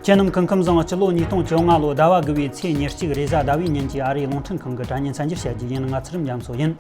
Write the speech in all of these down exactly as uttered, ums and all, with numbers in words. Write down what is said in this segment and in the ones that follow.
ཁྱེད་རྣམས་སྐུ་ཁམས་བཟང་། སྤྱི་ལོ་ཉིས་སྟོང་བཅོ་ལྔ་ལོ་ཟླ་བ་དགུ་བའི་ཚེས་ཉེར་གཅིག་རེས་གཟའ་ཟླ་བའི་ཉིན་གྱི་ཨ་རིའི་རླུང་འཕྲིན་ཁང་གི་དྲ་བརྙན་གསར་འགྱུར་བཤད་རྒྱུ་ཡིན། ང་ཚེ་རིང་རྒྱ་མཚོ་ཡིན།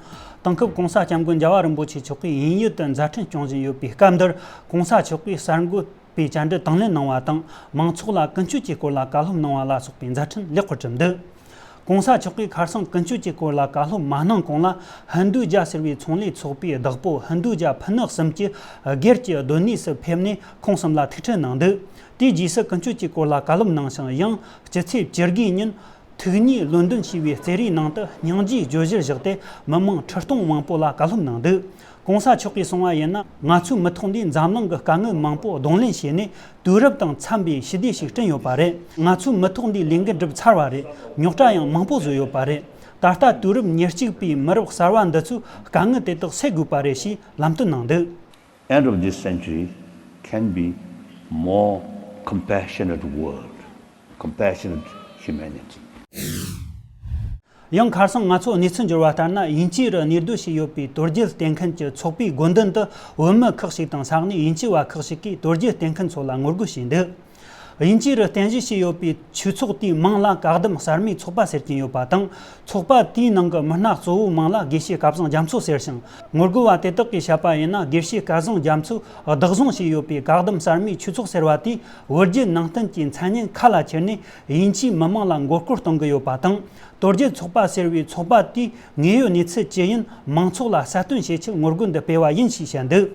དེང་སྐབས་༸གོང་ས་༸སྐྱབས་མགོན་རྒྱལ་བ་རིན་པོ་ཆེ་མཆོག་གིས་དབྱིན་ཡུལ་དུ་མཛད་འཕྲིན་སྐྱོང་བཞིན་ཡོད་པའི་སྐབས་འདིར་༸གོང་ས་མཆོག་གིས་གསར་འགོད་པའི་བཅར་འདྲི་དང་ལེན་གནང་བ་དང་། མང་ཚོགས་ལ་ཀུན་སྤྱོད་ཀྱི་སྐོར་ལ་བཀའ་སློབ་གནང་བ་ལ་སོགས་པའི་མཛད་འཕྲིན་ལེགས་པར་གྲུབ་འདུག༸གོང་ས་མཆོག་གིས་ཁ་སང་ཀུན་སྤྱོད་ཀྱི་སྐོར་ལ་བཀའ་སློབ་མ་གནང་གོང་ལ། ཧིན་རྡུ་ཇ་ཟེར་བའི་ཚོང་ལས་ཚོགས་པའི་བདག་པོ་ཧིན་རྡུ་ཇ་ཕུ་ནུ་གསུམ་གྱིས་སྒེར་གྱི་སྡོད་གནས་སུ་ཕེབས་ནས་ཁོང་གསུམ་ལ་ཐུག་འཕྲད་གནང་འདུག། དེའི་རྗེས་སུ་ཀུན་སྤྱོད་ཀྱི་སྐོར་ལ་བཀའ་སློབ་གནང་ཞིང་། ཡང་སྤྱི་ཚེས་བཅུ་དགུའི་ཉིན་ཐུགས་ཉིད་ལོན་ཏོན་ཞེས་པའི་རྩེད་རའི་ནང་དུ་སྙིང་རྗེའི་བརྗོད་གཞིར་བཞག་སྟེ་མི་མང་ཁྲི་སྟོང་མང་པོ་ལ་བཀའ་སློབ་གནང་འདུག། ༸གོང་ས་མཆོག་གིས་གསུངས་པ་ཡིན་ན། ང་ཚོའི་མི་ཐོག་འདིས་འཛམ་གླིང་གི་དཀའ་ངལ་མང་པོ་གདོང་ལེན་བྱས་ནས་དུས་རབས་དང་འཚམ་པའི་ཞི་བདེ་ཞིག་བསྐྲུན་ཡོད་པ་རེད། ང་ཚོའི་མི་ཐོག་འདིས་ལས་འགན་བསྒྲུབས་ཚར་བ་རེད། རྙོག་དྲ་ཡང་མང་པོ་བཟོས་ཡོད་པ་རེད། ད་ལྟ་དུས་རབས་ཉེར་གཅིག་པའི་མི་རབས་གསར་བ་འདི་ཚོས་དཀའ་ངལ་དེ་དག་སེལ་དགོས་པ་རེད་ཞེས་ལམ་སྟོན་གནང་འདུག། End of this century can be more compassionate world, compassionate humanity. ཡང་ཁ་སང་ང་ཚོ་གནས་ཚུལ་འབྱོར་བ་ལྟར་ན། དབྱིན་ཇི་རུ་གནས་སྡོད་བྱས་ཡོད་པའི་དོལ་རྒྱལ་བསྟེན་མཁན་གྱི་ཚོགས་པའི་དགོན་མདུན་དུ་བོད་མི་ཁག་ཅིག་དང་ས་གནས་དབྱིན་ཇི་བ་ཁག་ཅིག་གིས་དོལ་རྒྱལ་བསྟེན་མཁན་ཚོ་ལ་ངོ་རྒོལ་བྱས་འདུག། དབྱིན་ཇི་རུ་རྟེན་གཞི་བྱས་ཡོད་པའི་ཆོས་ཚོགས་དེའི་མིང་ལ་བཀག་སྡོམ་གསར་མའི་ཚོགས་པ་ཟེར་གྱིན་ཡོད་པ་དང་། ཚོགས་པ་དེའི་ནང་གི་མི་སྣ་གཙོ་བོའི་མིང་ལ་དགེ་བཤེས་སྐལ་བཟང་རྒྱ་མཚོ་ཟེར་ཞིང་། ངོ་རྒོལ་བ་དེ་དག་གིས་བཤད་པ་ཡིན་ན། དགེ་བཤེས་སྐལ་བཟང་རྒྱ་མཚོས་བདག་བཟུང་བྱས་ཡོད་པའི་བཀག་སྡོམ་གསར་མའི་ཆོས་ཚོགས་ཟེར་བ་དེས་བོད་བརྒྱུད་ནང་བསྟན་གྱི་མཚན་སྙན་ཁ་ལ་ཁྱེར་ནས་དབྱིན་ཇིའི་མི་མང་ལ་མགོ་སྐོར་གཏོང་གི་ཡོད་པ་དང་། དོལ་རྒྱལ་ཚོགས་པ་ཟེར་བའི་ཚོགས་པ་དེས་དངོས་ཡོད་གནས་ཚུལ་ཅི་ཡིན་མང་ཚོགས་ལ་གསལ་སྟོན་བྱེད་ཆེད་ངོ་རྒོལ་འདི་སྤེལ་བ་ཡིན་ཞེས་བཤད་འདུག།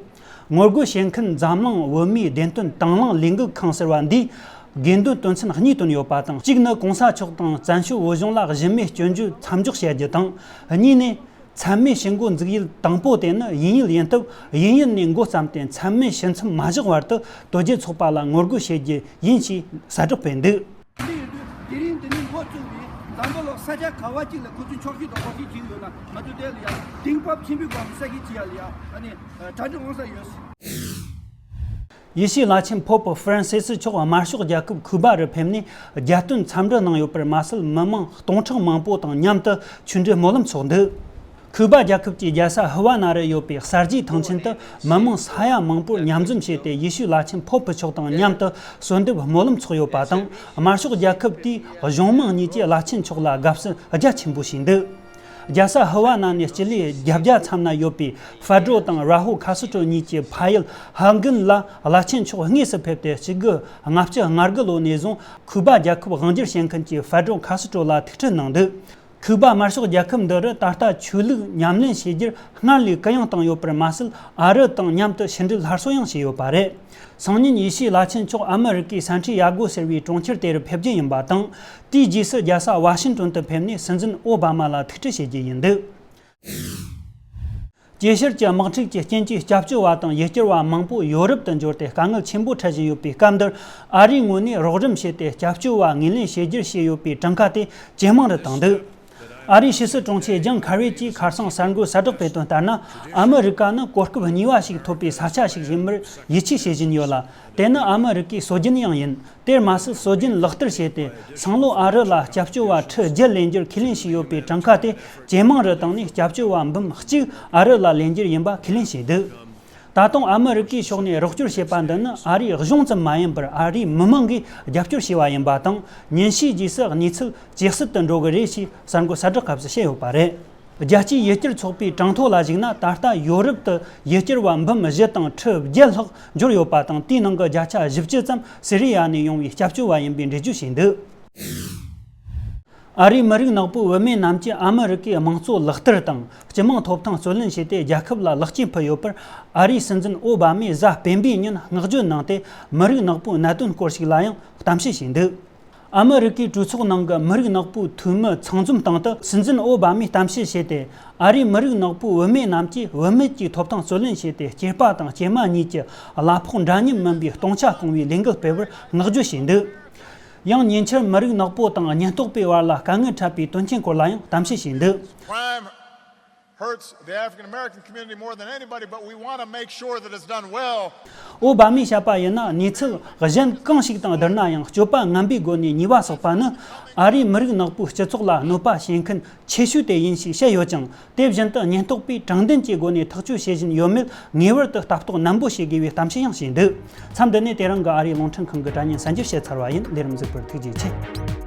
ངོ་རྒོལ་བྱེད་མཁན་འཛམ་གླིང་བོད་མིའི་བདེན་དོན་དང་བླངས་ལས་འགུལ་ཁང་ཟེར་བ་འདིས་དགོས་འདུན་དོན་ཚན་གཉིས་བཏོན་ཡོད་པ་དང་། གཅིག་ནི་༸གོང་ས་མཆོག་དང་བཙན་བྱོལ་བོད་གཞུང་ལ་གཞི་མེད་སྐྱོན་བརྗོད་མཚམས་འཇོག་བྱ་རྒྱུ་དང་། གཉིས་ནས་མཚམས་མེད་ཞི་འགོ་འཛུགས་ཡུལ་དང་པོ་དེ་ནི་དབྱིན་ཡུལ་ཡིན་སྟབས། དབྱིན་ཡུལ་ནས་འགོ་བརྩམས་ཏེ་མཚམས་མེད་ཞི་མཚམས་མ་བཞག་བར་དུ་དོལ་རྒྱལ་ཚོགས་པ་ལ་ངོ་རྒོལ་བྱེད་རྒྱུ་ཡིན་ཞེས་གསལ་བསྒྲགས་སྤེལ་འདུག། དེ་ཡིན་དུས་དེ་རིང་འདི་ནས་འགོ་བཙུགས་པའི་འཛམ་བུ་གླིང་ས་ཆ་ག་བ་ཅིག་ལ་ཁོ་ཚོས་འཁྱོག་བཤད་དང་འགོག་བཤད་བྱེད་ཀྱི་ཡོད་ན། ང་ཚོས་དེ་ལ་ཡང་གདེང་སྤོབས་ཆེན་པོའི་སྒོ་ནས་གསལ་བཤད་བྱེད་ཡ་ལ་ཡང་ཨ་ནི་གྲ་སྒྲིག་འོང་ས་ཡོད། ཡེ་ཤུའི་བླ་ཆེན་ཕོབ་ཧྥ་རན་སི་སི་མཆོག་དམར་ཤོག་རྒྱལ་ཁབ་ཁུ་སྦ་རུ་ཕེབས་ནས་རྒྱལ་སྟོན་འཚམས་འདྲི་གནང་ཡོད་པར་མ་ཟད། མི་མང་སྟོང་ཕྲག་མང་པོ་དང་མཉམ་དུ་ཆོས་འབྲེལ་སྨོན་ལམ་ཚོགས་འདུག། ཁུ་སྦ་རྒྱལ་ཁབ་ཀྱི་རྒྱལ་ས་ཧི་ཝ་ན་རུ་ཡོད་པའི་གསར་བརྗེའི་ཐང་ཆེན་དུ་མི་མང་ས་ཡ་མང་པོར་མཉམ་འཛོམས་བྱས་ཏེ། ཡེ་ཤུའི་བླ་ཆེན་ཕོབ་མཆོག་དང་མཉམ་དུ་གསོལ་འདེབས་སྨོན་ལམ་ཚོགས་ཡོད་པ་དང་། དམར་ཤོག་རྒྱལ་ཁབ་དེའི་གཞུང་མང་གཉིས་ཀྱིས་བླ་ཆེན་མཆོག་ལ་དགའ་བསུ་རྒྱ་ཆེན་པོ་བྱས་འདུག། རྒྱལ་ས་ཧི་ཝ་ན་ནས་སྤྱི་ལེ་བརྒྱད་བརྒྱ་མཚམས་ན་ཡོད་པའི་ཧྥ་ཌོ་དང་ར་ཧུ་ཁ་སི་ཏྲོ་གཉིས་ཀྱི་ཕ་ཡུལ་ཧ་གིན་ལ་བླ་ཆེན་མཆོག་དངོས་སུ་ཕེབས་ཏེ། གཅིག་དགུ་ལྔ་བཅུ་ང་དགུ་ལོ་ནས་བཟུང་ཁུ་སྦ་རྒྱལ་ཁབ་དབང་སྒྱུར་བྱེད་མཁན་གྱི་ཧྥ་ཌོ་ཁ་སི་ཏྲོ་ལ་ཐུག་འཕྲད་གནང་འདུག། ཁུ་སྦ་དམར་ཤོག་རྒྱལ་ཁབ་འདི་རུ་ད་ལྟ་ཆོས་ལུགས་ཉམས་ལེན་བྱེད་རྒྱུར་སྔར་ལས་གུ་ཡངས་བཏང་ཡོད་པར་མ་ཟད། ཨ་རི་དང་མཉམ་དུ་ཕྱི་འབྲེལ་སླར་གསོ་ཡང་བྱས་ཡོད་པ་རེད། སང་ཉིན་ཡེ་ཤུའི་བླ་ཆེན་མཆོག་ཨ་མི་རི་ཀའི་སན་ཊི་ཡ་གོ་ཟེར་བའི་གྲོང་ཁྱེར་དེ་རུ་ཕེབས་རྒྱུ་ཡིན་པ་དང་། དེའི་རྗེས་སུ་རྒྱལ་ས་ཝ་ཤིང་ཏོན་དུ་ཕེབས་ནས་སྲིད་འཛིན་ཨོ་བྷ་མ་ལ་ཐུག་འཕྲད་བྱེད་རྒྱུ་ཡིན་འདུག། ཇེ་ཤར་གྱི་དམག་འཁྲུག་གི་རྐྱེན་གྱིས་སྐྱབས་བཅོལ་བ་དང་ཡུལ་གྱར་བ་མང་པོ་ཡོ་རོབ་ཏུ་འབྱོར་ཏེ་དཀའ་ངལ་ཆེན་པོ་འཕྲད་བཞིན་ཡོད་པའི་སྐབས་འདིར། ཨ་རིའི་ངོས་ནས་རོགས་རམ་བྱས་ཏེ་སྐྱབས་བཅོལ་བ་ངོས་ལེན་བྱེད་རྒྱུར་བྱས་ཡོད་པའི་གྲངས་ཀ་དེ་ཇེ་མང་དུ་བཏང་འདུག། ཨ་རིའི་ཕྱི་སྲིད་དྲུང་ཆེ་ཇོན་ཁ་རི་ཅིས་ཁ་སང་གསར་འགོད་གསལ་བསྒྲགས་སྤེལ་དོན་ལྟར་ན། ཨ་མི་རི་ཀ་ནི་གོ་སྐབས་གཉིས་པ་ཞིག་ཐོབ་པའི་ས་ཆ་ཞིག་ཡིན་པར་ཡིད་ཆེས་བྱེད་བཞིན་ཡོད་ལ། དེ་ནི་ཨ་མི་རི་ཀའི་སྲོལ་རྒྱུན་ཡང་ཡིན། དེར་མ་ཟད། སྲོལ་རྒྱུན་ལག་བསྟར་བྱས་ཏེ། སང་ལོ་ཨ་རི་ལ་སྐྱབས་བཅོལ་བ་ཁྲི་བརྒྱད་ལེན་རྒྱུར་ཁས་ལེན་བྱས་ཡོད་པའི་གྲངས་ཀ་དེ་ཇེ་མང་རུ་བཏང་ནས། སྐྱབས་བཅོལ་བ་འབུམ་གཅིག་ཨ་རི་ལ་ལེན་རྒྱུར་ཡིན་པ་ཁས་ལེན་བྱས་འདུག། ད་དུང་ཨ་མི་རི་ཀའི་ཕྱོགས་ནས་རོགས་སྐྱོར་བྱས་པ་འདི་ནི་ཨ་རིའི་གཞུང་ཙམ་མ་ཡིན་པར། ཨ་རིའི་མི་མང་གིས་རྒྱབ་སྐྱོར་བྱས་པ་ཡིན་པ་དང་། ཉིན་ཤས་རྗེས་སུ་གནས་ཚུལ་ཇེ་གསལ་དུ་འགྲོ་གི་རེད་ཅེས་གསར་འགོད་གསལ་བསྒྲགས་སྐབས་སུ་བཤད་ཡོད་པ་རེད། རྒྱལ་སྤྱིའི་ཡུལ་གྱར་ཚོགས་པའི་གྲངས་ཐོ་ལ་གཞིགས་ན། ད་ལྟ་ཡོ་རོབ་ཏུ་ཡུལ་གྱར་བ་འབུམ་བཞི་དང་ཁྲི་བརྒྱད་ལྷག་འབྱོར་ཡོད་པ་དང་། དེའི་ནང་གི་བརྒྱ་ཆ་བཞི་བཅུ་ཙམ་སི་རི་ཡ་ནས་ཡོང་བའི་སྐྱབས་བཅོལ་བ་ཡིན་པའི་འགྲེལ་བརྗོད་བྱས་འདུག། ཨ་རིའི་མི་རིགས་ནག་པོའི་བུད་མེད་རྣམས་ཀྱིས་ཨ་མི་རི་ཀའི་དམངས་གཙོ་ལག་བསྟར་དང་སྤྱི་དམངས་ཐོབ་ཐང་རྩོད་ལེན་བྱས་ཏེ། རྒྱལ་ཁབ་ལ་ལེགས་སྐྱེས་ཕུལ་ཡོད་པར། ཨ་རིའི་སྲིད་འཛིན་ཨོ་བྷ་མས་གཟའ་སྤེན་པའི་ཉིན་བསྔགས་བརྗོད་གནང་སྟེ། མི་རིགས་ནག་པོའི་གནད་དོན་སྐོར་ཞིག་ལ་ཡང་གཏམ་བཤད་བྱས་འདུག། ཨ་མི་རི་ཀའི་གྲོས་ཚོགས་ནང་གི་མི་རིགས་ནག་པོའི་འཐུས་མི་ཚང་འཛོམས་སྟེང་དུ། སྲིད་འཛིན་ཨོ་བྷ་མས་གཏམ་བཤད་བྱས་ཏེ། ཨ་རིའི་མི་རིགས་ནག་པོའི་བུད་མེད་རྣམས་ཀྱིས་བུད་མེད་ཀྱི་ཐོབ་ཐང་རྩོད་ལེན་བྱས་ཏེ། སྐྱེས་པ་དང་སྐྱེས་མ་གཉིས་ཀྱི་གླ་ཕོགས་འདྲ་མཉམ་མིན་པའི་སྟོང་ཆ་སྐོང་བའི་ལས་འགུལ་སྤེལ་བར་བསྔགས་བརྗོད་བྱས་འདུག། ཡང་ཉེ་ཆར་མི་རིགས་ནག་པོ་དང་ཉེན་རྟོག་པའི་བར་ལ་དཀའ་ངལ་འཕྲད་པའི་དོན་རྐྱེན་སྐོར་ལ་ཡང་གཏམ་བཤད་བྱས་འདུག། Crime hurts the African American community more than anybody, but we want to make sure that it's done well. ཨོ་བྷ་མས་བཤད་པ་ཡིན་ན། གནས་ཚུལ་གཞན་གང་ཞིག་དང་བསྡུར་ན་ཡང་། སྤྱོད་པ་ངན་པའི་སྒོ་ནས་ཉེས་པ་བསགས་པ་ནི། ཨ་རིའི་མི་རིགས་ནག་པོའི་སྤྱི་ཚོགས་ལ་གནོད་པ་བྱེད་མཁན་ཆེ་ཤོས་དེ་ཡིན་ཞེས་བཤད་ཡོད་ཅིང་། དེ་བཞིན་དུ་ཉེན་རྟོག་པས་དྲང་བདེན་གྱི་སྒོ་ནས་ཐག་གཅོད་བྱེད་བཞིན་ཡོད་མེད་ངེས་པར་དུ་ལྟ་རྟོག་ནན་པོ་བྱེད་དགོས་པའི་གཏམ་བཤད་ཡང་བྱས་འདུག་མཚམས་འདི་ནས་དེ་རིང་གི་ཨ་རིའི་རླུང་འཕྲིན་ཁང་གི་དྲ་བརྙན་གསར་འགྱུར་བཤད་ཚར་བ་ཡིན། ལས་རིམ་གཟིགས་པར་ཐུགས་རྗེ་ཆེ།